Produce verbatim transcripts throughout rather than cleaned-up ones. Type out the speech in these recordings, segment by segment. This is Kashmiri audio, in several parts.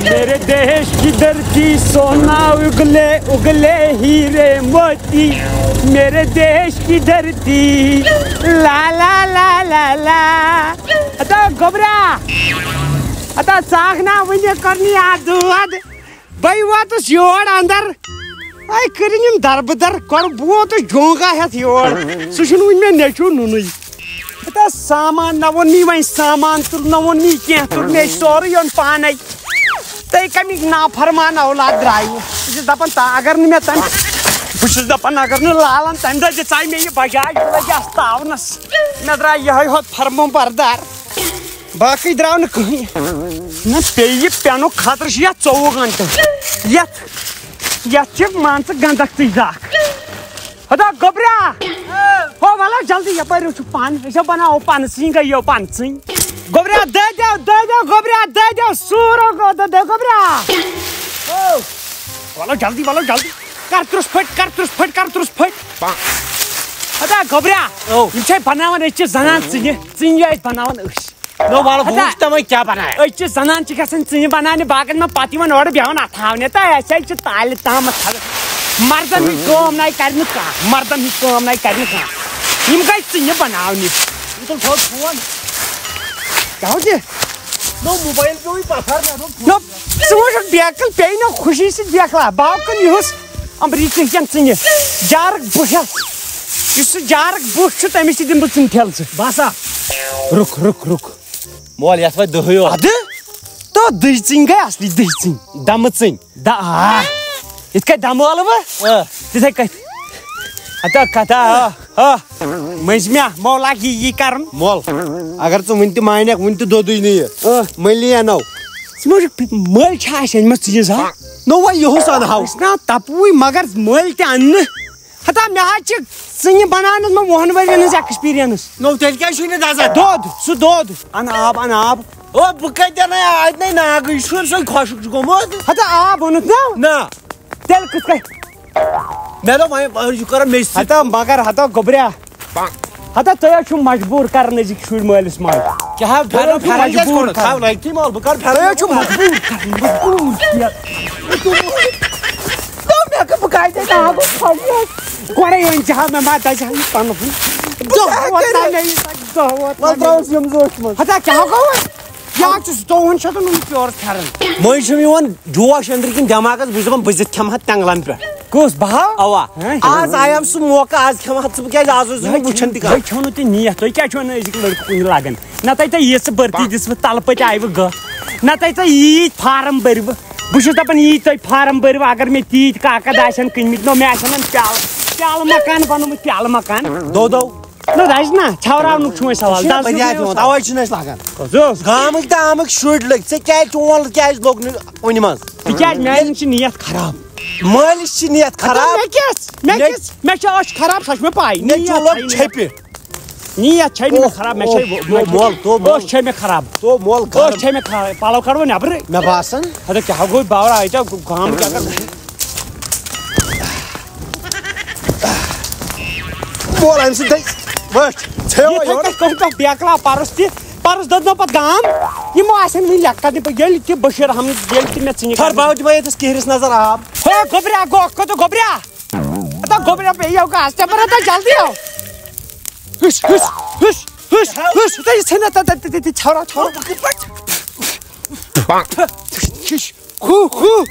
میرے دیش کی دھرتی سونا اگلے اگلے ہیرے موتی، میرے دیش کی دھرتی، لا لا لا لا لا۔ ادا گوبرا، ادا ساکھ نا ونہِ کرنی آ دود۔ بے واتس یور اندر۔ اے کٔرِن یِم دربہٕ در، کۄرٕ بوتس جونگا ہٮ۪تھ یور۔ سُہ چھُنہٕ وُنہِ مےٚ نیٚچوٗ نُنُے۔ ہتا سامان نہ ووٚن مےٚ، وۄنۍ سامان تُل نہ ووٚن مےٚ کینٛہہ، تُل مےٚ سورُے اوٚن پانے۔ تُہۍ کَمِکۍ نافرمان اولاد درٛایِو؟ بہٕ چھُس دَپان، تا-، اگر نہٕ مےٚ تَمہِ، بہٕ چھُس دَپان، اگر نہٕ لالَن تَمہِ دۄہ دِژاے مےٚ یہِ بجاج، بہٕ لَگہِ ہَس تاونَس۔ مےٚ درٛاے یِہوٚے ہوت فرمو بردار۔ باقٕے درٛاو نہٕ کٕہٕنۍ۔ نہ، پیٚیہِ پٮ۪نُک خطرٕ چھُ یَتھ ژوٚوُہ گھنٹہٕ۔ یَتھ، یَتھ چھِ مان ژٕ گنٛدَکھ تٕج دَکھ۔ ہتا گوٚبریا۔ ہو، وَلہٕ جلدی یَپٲرۍ چھُ پَن۔ أسۍ ہا بَناوو پَنہٕ سٕنٛدۍ، گٔیو پَنہٕ سٕنٛدۍ۔ گوٚبریا، دٔدیو، دٔدیو، گوٚبریا، دٔدیو، سوٗرو گوٚو، دٔدیو، گوٚبریا۔ ہو۔ وَلہٕ جلدی، وَلہٕ جلدی۔ کر ترٕٛس پھٔٹۍ، کر ترٕٛس پھٔٹۍ، کر ترٕٛس پھٔٹۍ۔ ہتا گوٚبریا۔ او۔ یِم چھِ بَناوان، أسۍ چھِ زَنان ژٕنہِ، ژٕنہِ ٲسۍ بَناوان أسۍ۔ نو وَلہٕ بہٕ ہتا۔ وٕچھٕ تِمَے کیٛاہ بَنایَکھ۔ أسۍ چھِ زَنان چھِ گژھان ژٕنہِ بَناونہِ، باقٕے ما پَتہٕ یِوان اورٕ بیٚہوان اَتھاونہِ، تہٕ اَسہِ حظ چھِ تالہِ تامَتھ تھاوٕنۍ۔ مَردَن ہٕنٛز کٲم نَے کَرِ نہٕ کانٛہہ، مَردَن ہٕنٛز کٲم نَے کَرِ نہٕ کانٛہہ۔ یِم گٔے ژٕنہِ بَناونہِ۔ یہِ تُل تھوٚد فون۔ کیٛاہ حظ یہِ؟ نو موبایل پیوٚوُے پَتھر، مےٚ دوٚپ فون۔ نو، ژٕ وٕچھ بیکٕل پیٚیہِ نہ خوشی سۭتۍ بیکلا۔ بہٕ ہاو کُن یُہُس اَمریٖکہٕ کٮ۪ن ژٕنہِ۔ جارٕک بُتھ ہٮ۪تھ۔ یُس سُہ جارٕک بُتھ چھُ، تٔمِس تہِ دِمہٕ بہٕ ژٕنہِ ٹھیلہٕ ژٕ۔ بَس ہا۔ رُک، رُک، رُک۔ مول، یَتھ وۄنۍ دٔہٕے یوت۔ اَدٕ؟ تو دٔہۍ ژٕنۍ گٔے اَصلی دٔہۍ ژٕنۍ۔ دَمہٕ ژٕنۍ۔ دَ-، آ۔ یِتھ کٔنۍ دَمہٕ ٲلوٕ۔ آ۔ تِتھَے کٔنۍ۔ ہتا کَتھا، آ، آ۔ مٔنٛزۍ مےٚ، مو لاگ یی، یی کَرُن۔ مول، اگر ژٕ وٕنہِ تہِ مانکھ، وٕنہِ تہِ دۄدٕے نہٕ یہِ۔ آ۔ مٔلی اَنو۔ ژٕ ما چھُکھ مٔلۍ چھا اَسہِ أنۍمٕژ ژٕ یہِ زانٛہہ؟ نو وۄنۍ یِہُس اَنہٕ ہاو۔ أسۍ نا تَپوٗے، مگر مٔلۍ تہِ اَننہٕ۔ ہتا، مےٚ حظ چھِ ژٕنہِ بناونس منٛز وُہن ؤرین ہٕنٛز ایکسپیرینس۔ نو، تیٚلہِ کیٛازِ چھُے نہٕ دزان؟ دۄد، سُہ دۄد۔ اَن آب، اَن آب۔ او، بہٕ کَتہِ اَنَے آز؟ نَے ناگٕے چھُ، سُے خۄشُک چھُ گوٚمُت۔ ہتا، آب اوٚنُتھ نا؟ نہ۔ تیٚلہِ کِتھ کٔنۍ؟ مےٚ دوٚپ، وۄنۍ، وۄنۍ چھُ کران مےٚ سۭتۍ۔ ہتا، مگر ہتا گوٚبریا۔ ہتا، تُہۍ حظ چھِو مجبوٗر کران أزِکۍ شُرۍ مٲلِس ماجہِ۔ کیٛاہ ہا، تُہۍ پھیرن، حظ چھِو پھیرن کیٛازِ مجبوٗر کوٚرُتھ؟ کران۔ تھاو لٲگتھٕے مول، بہٕ کَرٕ پھیرن تُہۍ حظ چھِو مول۔ مجبوٗر کران، مجبوٗر کران۔ دوٚپ مےٚ کہِ بہٕ کَتہِ ناو بہٕ پھٔٹیَس۔ گۄڈَے أنۍ زِ ہا مےٚ ما دَزِ ہا یہِ پَنُن۔ دۄہ ووت نہ مےٚ یہِ، دۄہ ووت نہ وَلہٕ مےٚ۔ ترٛاوُس یِم زٕ أچھ منٛز۔ ہتا کیٛاہ گوٚو وۄنۍ؟ یہِ حظ چھُ زٕتووُہَن شَتَن ہُنٛد پیورٕ پھٮ۪رَن۔ مٔنٛزۍ چھُم یِوان جوش أنٛدرٕ کِنۍ دٮ۪ماغَس، بہٕ چھُس دَپان بہٕ زِتھ کھٮ۪مہٕ ہا تٮ۪نٛگلَن پٮ۪ٹھ۔ کُس بہٕ ہا؟ اَوا۔ ہہ؟ آز آیام سُہ موقعہٕ، آز کھٮ۪مہٕ ہا ژٕ، بہٕ کیٛازِ آز اوسُس نہٕ وٕچھان تہِ کانٛہہ۔ یہِ کھیوٚو نہٕ تُہۍ نِیَتھ، تُہۍ کیٛازِ چھُو نہٕ أزِکۍ لٔڑکہٕ کُنہِ لَگان؟ نَتہٕ تۄہہِ یِژھ بھرتی دِژوٕ تَلہٕ پٔتۍ آیوٕ گٔہہ، نَتہٕ تۄہہِ ییٖتۍ فارم بٔرِوٕ۔ بہٕ چھُس دَپان، ییٖتۍ تۄہہِ فارم بٔرِو، اگر مےٚ تیٖتۍ کاکد آسن کٕنمٕتۍ، نو، مےٚ آسن وۄنۍ پیالہٕ، پیالہٕ مکان بنومُت، پیالہٕ مکان۔ دو دو۔ نو، دَزِ نا، ژھٮ۪وراونُک چھُ وۄنۍ سوال، ژےٚ چھُے دَزنُک پَتہٕ یاد چھُ یِوان، وَسان۔ تَوَے چھُنہٕ اَسہِ لَگان۔ کُس اوس؟ گامٕکۍ تہٕ آمٕکۍ شُرۍ لٔگۍ، ژےٚ کیٛازِ چون کیٛازِ لوٚگ نہٕ کُنہِ منٛز؟ تِکیٛازِ میٛانہِ چھِ نیت خراب۔ مٲلِس چھِ نیت خراب۔ مےٚ کیٛاہ، مےٚ مےٚ کیٛاہ، مےٚ چھِ أچھ خراب، سۄ چھِ مےٚ پَے۔ مےٚ نیت چولوک چھَے نہٕ مےٚ۔ چھیٚپہِ۔ نیت چھے نہٕ مےٚ اوہ، خراب، مےٚ اوہ، چھے اوہ، مول، تو مول۔ أچھ چھے مےٚ خراب۔ تو مول گرم۔ أچھ چھے مےٚ خراب، پلو کڑو نٮ۪برٕ۔ مےٚ باسان۔ ہتہٕ کیٛاہ گوٚو باورا، اَتہِ گام کیٛاہ کر؟ مول، اَمہِ سۭتۍ دٔے۔ وٕچھ، ژھیو یِتھَے یورٕ۔ کٔنۍ کوٚر مےٚ بیکلا پرُس تہِ، پرُس دوٚد مےٚ پتہٕ گام، یِمو آسن وٕنہِ لیٚکھ کرنہِ، ییٚلہِ تہِ بشیر احمد، ییٚلہِ تہِ مےٚ ژٕنہِ ٹھہر، بہٕ ہاوٕ دِمے ییٚتھس کِہرِس نظر آب۔ ہو گوٚبریا، گوٚو، کوٚت گوٚبریا؟ ہتا گوٚبریا، بیٚیہِ یِیو گاسہٕ ٹٮ۪مپر، ہتا جلدی یِیو۔ ہُش، ہُش، ہُش، ہُش، ہُش، ہتا یہِ ژھٕنہِ، ہتا، تہِ، تہِ، تہِ، ژھٮ۪ورا، ژھٮ۪ورا۔ ہُش، ہُش، ہُہ، ہُہ۔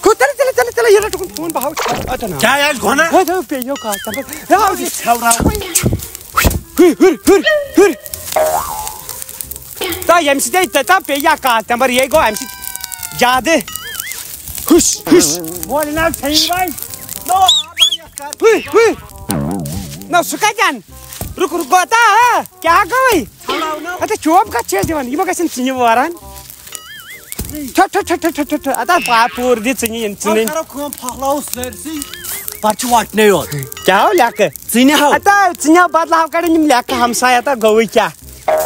ہُہ، تَلہِ، تَلہِ، تَلہِ، تَلہِ، یہِ رَٹُکھ فون، بہٕ ہاوٕ۔ اَتھ نہ۔ کیٛاہ آسہِ گۄناہ؟ ہتا بیٚیہِ یِیو گاسہٕ ٹٮ۪مپر۔ ہتا یہِ ژھٮ۪ورا۔ ہُر، ہُر، ہُر، ہُر۔ تا ییٚمہِ سۭتۍ ہے، تا، تا پیٚیہِ یا کاسہٕ ٹٮ۪مپر، یے گوٚو اَمہِ سۭتۍ زیادٕ۔ ہُش، ہُش۔ مولہِ نہ ژھیٚنہِ وۄنۍ۔ نو، ہُہ، ہُہ۔ نہ، سُہ کَتہِ اَن؟ رُک، رُک، گوٚو تا، ہا؟ کیٛاہ گوٚوٕے؟ ژھٮ۪وراو نہ۔ اَدٕ چوب کَتھ چھِ أسۍ دِوان؟ یِمو گژھن ژِنہِ وٲران۔ ٹھہ، ٹھہ، ٹھہ۔ اَدٕ پا-، پوٗرٕ دِ ژِنہِ، یِن ژِنہِ۔ پَتہٕ کَرو کٲم، پھۄکھلاوو سٲرسٕے۔ پَتہٕ چھِ وَٹنَے یوت۔ کیٛاہ ہو لیٚکھٕ؟ ژِنہِ ہاو۔ اَدٕ ژِنہِ ہاو بدلاو کَڑٕنۍ یِم لیٚکھٕ ہمسایہِ، اَدٕ گوٚوٕے کیٛاہ؟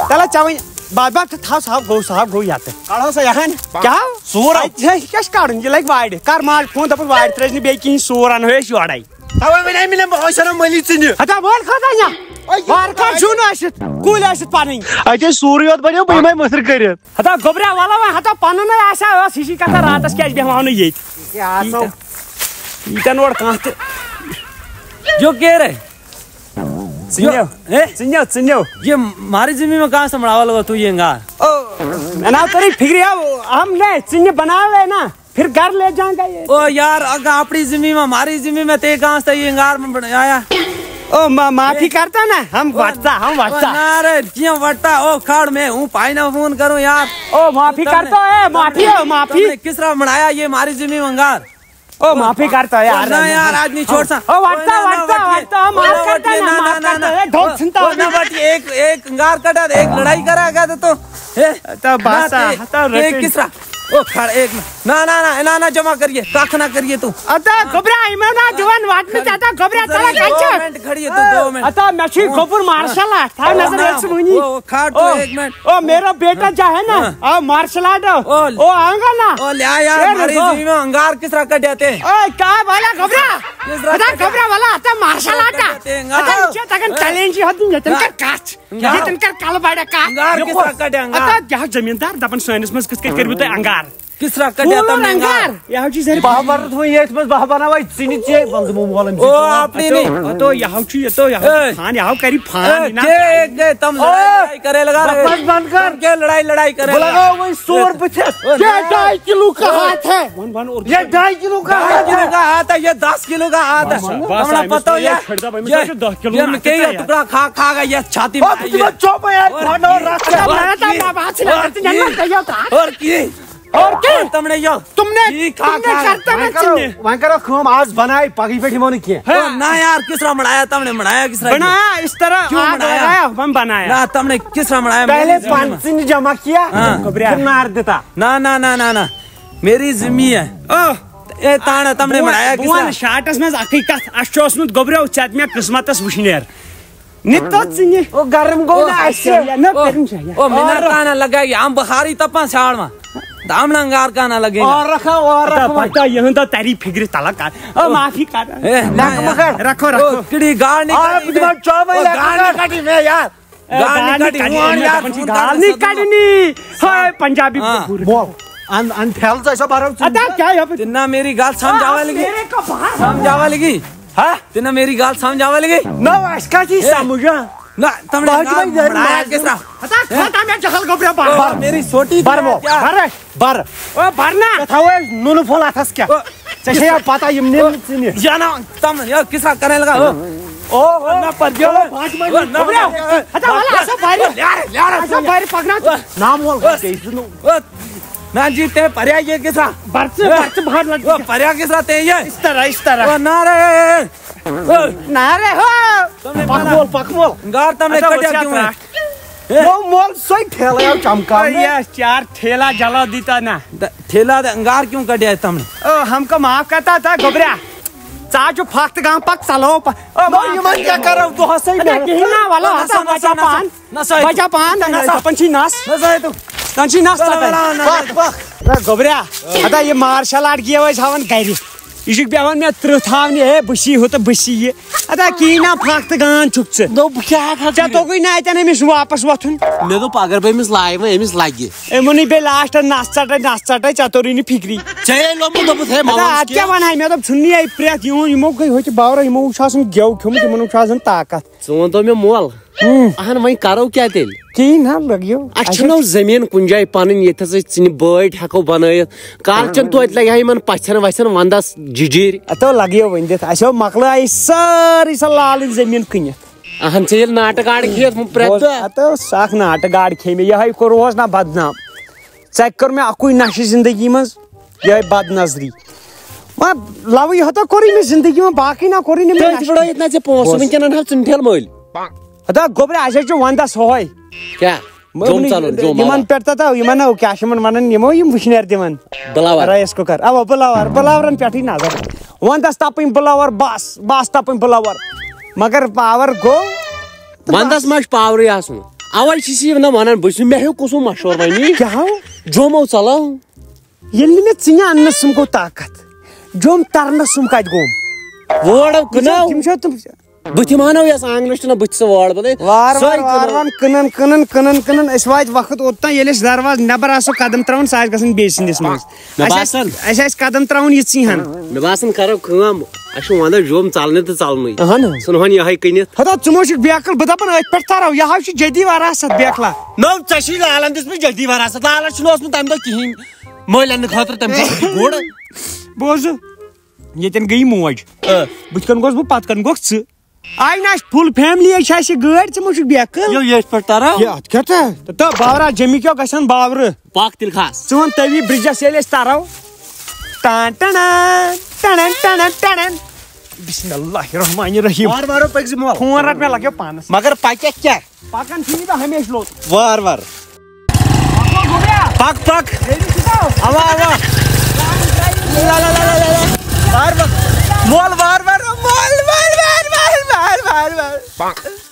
تَلہ ژےٚ وۄنۍ بَس، بَس، تھاو، سُہ ہاو گوٚو، سُہ ہاو گوٚو یَتہٕ۔ کَڑہو سا یہِ ہَن۔ کیٛاہ ہاو؟ سوٗر ہاو۔ اَتہِ چھِ اَسہِ کیٛاہ چھِ کَڑُن؟ یہِ لَگہِ وارِ۔ کَر ماجہِ فون، دَپُس وارِ ترٛٲوزِ نہٕ بیٚیہِ کِہیٖنۍ، سوٗر اَنہوے أسۍ یورَے۔ تَوَے وَنے مےٚ، بہٕ أسۍ اَنو مٔلی ژِنہِ۔ ہتا وٲلۍ کھوژان یا؟ وارٕ کار زیُن ٲسِتھ، کُلۍ ٲسِتھ پَنٕنۍ۔ اَتہِ ٲسۍ سورُے یوت بَنیو، بہٕ یِمَے مٔتھٕر کٔرِتھ۔ ہتا گوٚبرا، وَلہٕ وۄنۍ، ہتا پَنُن ہے آسہِ ہا، ٲس ہِشی کَتھا، راتَس کیٛازِ بیٚہماونہٕ ییٚتہِ؟ یہِ آسو۔ ییٖتٮ۪ن اورٕ کانٛہہ تہِ۔ جو کہہ رہے؟ ژٕ نِو، ہے؟ ژٕ نِو، ژٕ نِو۔ ये हमारी जमीन में कहाँ से मड़ावा लगा तू ये अंगार? ओ, मैं ना तेरी फिक्र है, वो हम नहीं, ژٕ نہِ بَناوے نا۔ फिर घर ले जाएंगे ये। ओ यार, अगर अपनी जमीन में, हमारी जमीन में ते कहाँ से ये अंगार में बनाया? ओ, मा-, माफी करता ना, हम ओ, वटता, हम ओ, वटता। ना रे, क्यों वटता? ओ, खड़ में हूँ, भाई ना फोन करूँ यार। ओ, माफी तुमने, करता है, माफी तुमने, हो, माफी। तुमने किस तरह बनाया ये हमारी जमीन में अंगार? ओ, माफी करता है ओ, यार। ना यार, आज नहीं छोड़ सा। ओ, वटता, ओ, ना, ना, वटता, वटिए। वटता, ओ, माफ ना, करता वटिए, ना, ना, माफ ना, करता ना, है, ढोक ओ, सुनता ओ, हूँ ना, मैं। वटिए, एक, एक अंगार कटा दे, एक लड़ाई करा क्या तो, तो, ए, तो बासा, ना, ते, तो ते रटे। किस तरह? ओ, खड़, एक ना, ना, ना, ना, ना, ना, जमा करिए, कख ना करिए तू। अता घबरा, इमे ना जुवान वाट में जाता घबरा, चला दो कांचा। मिनट खड़ी है तू, दो मिनट। अता मैं छी ओ। कपूर मार्शल आर्ट, था ओ, नजर ना, एक सुनी। ओ, ओ, खड़ तो ओ, एक मिनट। ओ, मेरा बेटा जो है ना, हाँ। आ, मार्शल आर्ट, ओ, ओ, आऊंगा ना। ओ, ले आ यार, ए, हमारी रुको। जीवन में अंगार किस तरह कट जाते हैं? ओ, क्या वाला घबरा? किस तरह अता कट घबरा वाला, अता मार्शल आर्ट। कट जाते हैं, अंगार। अता नीचे तक हाँ। टैलेंट ही होती है, तनकर हाँ। काच। अंगार। ये तनकर काल बाड़ा का। अंगार ये किस को-, तरह कट है, अंगार? अता क्या जमींदार दपन सोनस मस किस के करबू ते अंगार? किस तरह कट है कूलर तुमने अंगार? अंगार? यह चीज है। बाहर तो ये इसमें बाहर बना भाई, चीनी चाहिए, बंद मुंह वाला ओ, आपने नहीं। तो यह चीज, तो यह ए। खान, यह करी फान ए, ना। के एक गए, तुम ओ, लड़ाई, लड़ाई करे लगा रहे। बकवास बंद कर। तुम क्या लड़ाई, लड़ाई करे बोला लगा? ना, वही सौ रुपये थे। ओ, ये ना। ढाई किलो का हाथ है। वन, वन और ये ढाई किलो का ढाई हाथ किलो है। का हाथ है, ये दस किलो का हाथ है। बस, बस, तुमने बस, पता हो बस, ये ये, छड़ दे भाई, ये, मुझे दस किलो ये ना मैं कितना कहीं है? टुकड़ा खा, खा गया, ये छाती अब में तुम ये। चुप है यार, और खाना और ये, रास्ता और बनाया था, ये, बाबा, आज और लड़ते ये, जन्नत का ये था। और ये, और क्या? और तुमने यो, तुमने, ये खा, तुमने खा। करता ना वहाँ करो, चिन्ह। वहाँ करो, खूम आज बनाए, पगी पे ठिमोनी किए। हाँ। ओ, ना यार, किस तरह बनाया तुमने, बनाया किस तरह? बनाया इस तरह, क्यों आप बनाया? बनाया, हम बनाया। ना, तुमने किस तरह बनाया? पहले मेरी जमीन में। पाँच सौ जमा किया, हाँ। फिर मार देता। ना, ना, ना, ना, ना, मेरी जिम्मी है। ओ, ए, ताना, तुमने बनाया किस बवन तरह? शाटस में अखी कथ, अस छ ओसमुत गोबरेव, चे मया किस्मतस वुशनेर। नित तो सिंह। ओ, गरम गो ओ, ना, अस अच्छा, या, ना, ओ, गरम चाहिए। ओ, मिना और ताना लगा, ये हम बुखारी तपा साड़वा। दामना अंगार का ना लगे। और रखा, और पता, रखा। पता, ये तो तेरी फिक्र तला कर। ओ, माफी कर। ए, ना, ना, यार। रखो, ओ, रखो। किड़ी गाल निकाली आप दे। तुम्हारा चौबे ओ, लगा गाल कर। निकाली मैं यार। ए, गाल गाल निकाली, निकाली, हुआ ए, यार, पंछी फोन गाल कर निकाली दे। नहीं। हाय, पंजाबी हाँ। कुकुर। बोल, अन, अन फैल जा, ऐसा बारह सुन। अदा क्या है? तिन्ना मेरी गाल समझावा लगी। मेरे को बाहर समझावा लगी। हाँ? तिन्ना मेरी गाल समझावा लगी। ना, इसका जी ए, समझा। ना, तुमने बाहर गाल भाई, यार, बनाया मार किस तरह? अदा खाता मैं जहल को पूरा बाहर। ओ, मेरी छोटी बार दी वो, क्या? बार है। बर। ओ, बर ना। कथा वो नून फल आथस क्या? ओ, चेहे या पता ये ने ओ, ने। या ना, तम, या किसा करने लगा, ओ। ओ, ओ, ना पर दियो। ओ, भाज, भाज, ओ, ना, ओ, ना, हटा, वाला, ऐसा भारी। ओ, यार, यार, ऐसा भारी पकड़ा। ओ, नाम बोल, ओ, कैसे नु? ओ, ना जी, ते पर्या ये किसा? बरच, ए, बरच बाहर लग ओ, गया। पर्या किसा ते ये? इस तरह, इस तरह। ओ, ना रे। ओ, ना रे हो। तुमने पक बोला। बोल, पक बोल। गार तुमने अच्छा, कटिया अच्छा, क्यों है? अच्छा। ए? वो मोल सोई ठेला यार चमका अरे में। यार, चार ठेला जला देता ना। द-, ठेला द-, अंगार क्यों कटिया है तुमने? ओ, हमको माफ करता था, गोबरा। चा जो फाख्त गांव पक चलो प-, ओ, वो माफ ये मन कर क्या दो। कर रहा हूँ? तो हंसे ही अरे, नहीं। कहीं ना वाला ओ, हंसा, नसा, बचा नसा, पान। नसा है बचा तू। पान, नसा। नसा, पंछी नास। नसा है तू। पंछी नास नसा, पता है। नसा, नसा है तू। पक, पक। अरे, गोबरा, अदा ये मार्शल आर्ट किया हुआ है, सावन गैरी। یہِ چھُکھ بیٚہوان مےٚ ترٕٛہ تھاونہِ، ہے، بہٕ چھُسی ہُہ تہٕ بہٕ چھُسی یہِ۔ ادا کِہیٖنۍ نا، فخ تہٕ گان چھُکھ ژٕ۔ دوٚپ، بہٕ کیٛاہ ہٮ۪کہٕ ژےٚ کٔرِتھ؟ توٚگُے نہٕ اَتٮ۪ن أمِس واپس وۄتھُن۔ مےٚ دوٚپ، اگر بہٕ أمِس لایہِ وۄنۍ، أمِس لگہِ۔ أمۍ ووٚنُے بیٚیہِ لاسٹس، "نس ژٹے، نس ژٹے، ژےٚ توٚرُے نہٕ فِکری۔" ژےٚ ییٚلہِ لوٚبمُت دوٚپُتھ، "ہے، ادا، مۄہنوِس اَتھ کیٛاہ کیٛاہ؟ وَنہٕ ہا مےٚ؟ دوٚپ، ژھُننٕے اَتہِ پرٛٮ۪تھ یِہُنٛد، یِمو گٔے ہوٚتہِ باورہ، یِمو وٕچھ آسان گٮ۪و کھیوٚمُت، یِمن وٕچھ آسان طاقت۔" ژٕ وَن تو مےٚ مۄل۔ ہُم۔ اہن، وۄنۍ کرو کیٛاہ تیٚلہِ؟ کِہیٖنۍ نہ، لٔگِو۔ اَسہِ چھُنہ زٔمیٖن کُنہِ جایہِ پَنٕنۍ، ییٚتہِ ہسا أسۍ ژِنہِ بٲٹۍ ہٮ۪کو بَنٲیِتھ۔ کالچَن توتہِ لَگہِ ہا یِمَن پَژھٮ۪ن وَژھٮ۪ن وَنٛدَس جِجِرۍ۔ ہَتو لَگیو ؤنۍ دِتھ، اَسہِ ہو مۄکلٲے سٲرٕے سۄ لالٕنۍ زٔمیٖن کٕنِتھ۔ اہن، ژےٚ ییٚلہِ ناٹہٕ گاڈٕ کھیٚیَتھ ہُم پرٛٮ۪تھ بوز، دۄہ۔ ہَتو سَکھ ناٹہٕ گاڈٕ کھیٚیہِ مےٚ، یِہوٚے کوٚرہوس نہ بدنام۔ ژےٚ کٔر مےٚ اَکُے نَشہٕ زِندگی منٛز، یِہوٚے بد نظری۔ وۄنۍ لَوٕے ہَتو کوٚرُے مےٚ زِندگی منٛز، باقٕے نہ کوٚرُے نہٕ مےٚ تٔتھۍ نَشہٕ۔ بڑٲیِتھ نہ ژےٚ پونٛسہٕ، بوز۔ وٕنکٮ۪ن اَنہٕ ہا ژٕ ٹھیلہٕ مٔلۍ۔ ہتا گوٚبرِ، اَسہِ حظ چھُ وَنٛدَس ہۄہَے۔ کیٛاہ؟ مےٚ جوٚم ووٚنُے، ژَلُن، جوٚم یِمَن علاوٕ۔ پٮ۪ٹھ تہٕ تہٕ یِمَن نہ، کیٛاہ چھِ یِمَن وَنان، یِمو یِم وٕشنیر دِوان۔ بٕلاوَر۔ Rice cooker. اَوا، بٕلاوَر، بٕلاوَرَن پٮ۪ٹھٕے نظر۔ وَنٛدَس تَپٕنۍ بٕلاوَر، بَس، بَس تَپٕنۍ بٕلاوَر۔ مگر پاوَر گوٚو تہٕ وَنٛدَس بَس۔ ما چھُ پاورٕے آسُن؟ اَوَے چھِ یہِ نہ وَنان، بہٕ چھُس، مےٚ ہیوٚک کُسُم مَشوَرٕ وۄنۍ۔ کیٛاہ ہو؟ جوٚم ہو ژَلو۔ ییٚلہِ نہٕ مےٚ ژٕنہِ اَننَس سُم گوٚو طاقت، جوٚم تَرنَس سُم کَتہِ گوٚم؟ وٲر ہو کٕنو۔ یِم چھِ تِم بہٕ تہِ مانو یس آنگنس چھُنہ بہٕ تہِ سُہ وٲر بنٲوِتھ۔ وار وار سۄے وار کٕنو۔ وار وان کٕنن کٕنن کٕنن کٕنن أسۍ واتۍ وقت اوٚتام ییٚلہِ أسۍ دروازٕ نٮ۪بر آسو قدم تراوان سُہ آسہِ گژھان بیٚیہِ سٕنٛدِس منٛز۔ مےٚ اَسہِ آسہِ باسان۔ اَسہِ آسہِ قدم تراوُن یِژٕے ہن۔ مےٚ باسان کرو کٲم۔ اَسہِ چھُ ونٛدس جوم ژلنہِ تہٕ ژلنٕے۔ اہن۔ ژٕ نہٕ ہن یِہے کٕنِتھ۔ ہتا ژٕ مہ چھُکھ بیکل بہٕ دپان أتھۍ پٮ۪ٹھ ترو یہِ ہا چھُ جدی وراثت بیکلا۔ نو ژےٚ چھُے لالن دِژمٕژ جدی وراثت لالن چھُنہٕ اوسمُت تمہِ دۄہ کِہینۍ۔ مٲلۍ اننہٕ خٲطرٕ تٔمۍ سُنٛد گُر۔ بوزٕ۔ ییٚتٮ۪ن گٔیے موج۔ آ۔ بٕتھِ کَن گوٚس بہٕ، پَتہٕ کَن گوٚکھ ژٕ۔ آے نہ اَسہِ full family چھِ اَسہِ گٲڑۍ، ژٕ مہ چھُکھ بیکٕل۔ یو، ییٚتھۍ پٮ۪ٹھ تَرو۔ ہے، اَتھ کیٛاہ تہٕ؟ تہٕ باورا جٔمی کیو گژھن باورٕ۔ پَکھ تیٚلہِ کھس۔ ژٕ وَن تَمی برٛجَس ییٚلہِ أسۍ تَرو۔ ٹان ٹَنان، ٹَنان، ٹَنان، ٹَنان۔ بسم اللہ الرحمن الرحیم۔ وارٕ وارٕ پٔکۍ زِ مول۔ فون رَٹ مےٚ لَگیو پانَس۔ مگر پَکٮ۪کھ کیٛاہ؟ پکان چھُ یہِ تہٕ ہمیشہِ لوٚت۔ وار وار۔ پکو گوٚبرا۔ پک پک۔ ریڈی چھُکھا؟ اوا اوا۔ لا لا لا لا لا۔ وار وار۔ مول وار وار۔ مول وار وار۔ وار وار وار۔